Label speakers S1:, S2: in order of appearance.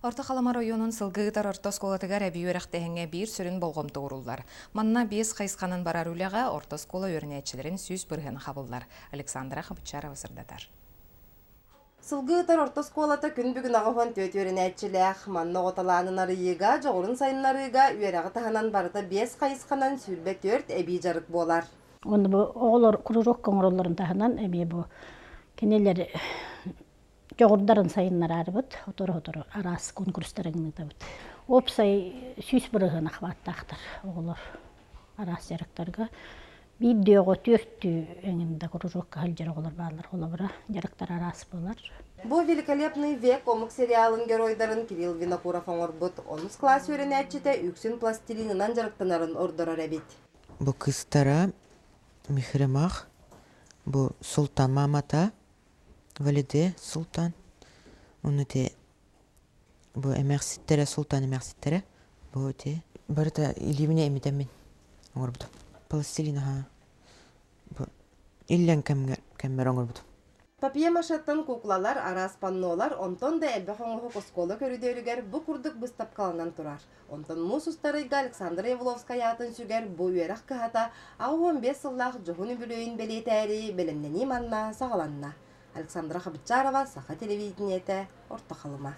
S1: Орто Халыма оройуонун Сылгы Ыытар орто оскуолатыгар эбии үөрэхтээһиҥҥэ биир сүрүн болҕомто ууруллар. Манна биэс хайысханан барар үлэҕэ орто оскуола үөрэнээччилэрин 100% хабыллар. Александра Хабычарова сырдатар.
S2: Сылгы Ыытар орто оскуолата күн бүгүн 84 үөрэнээччилээх. Манна оҕо талаанын арыйыыга, дьоҕурун сайыннарыыга үөрэҕи таһынан барыта биэс хайысханан 24 эбии дьарык буолар.
S3: Уонна бу оҕолор кружок оҥороллорун таһынан эмиэ бу кинилэр дьоҕурдарын сайыннараарыбыт, сотору-сотору араас конкурстары ыытабыт. Уопсай 100% охваттаахтар оҕолор араас дьарыктарга. Биирдии оҕо түөртүү эҥин да кружокка сылдьар оҕолор бааллар. Холобура, дьарыктар араас буолар.
S2: Бу «Великолепный век» омук сериалын геройдарын Кирилл Винокуров оҥорбут. Онус кылаас үөрэнээччитэ үксүн пластилинынан дьарыктанарын ордорор эбит.
S4: Бу кыыстара Михримах, бу Султан мамата, Валиде Султан. Ону те бу эмээхситтэрэ Султан эмээхситтэрэ бу те барыта илиибинэ имитэммин оҥорбутум. Пластилин аһа бу иллэҥ кэмҥэ кэммэр оҥорбутум.
S2: Папье-машеттан куклалар, араас паннолар, онтон да элбэх оҥоһук оскуола көрүдүөрүгэр бу курдук быыстапкаланан турар. Онтон муус устар ыйга Александр Явловскай аатын сүгэр бу үөрэх кыһата 85 сыллаах дьоһун үбүлүөйүн бэлиэтээри бэлэмнэнии манна саҕаланна. Александра Хабычарова, Саха телевидениетэ, Орто Халыма.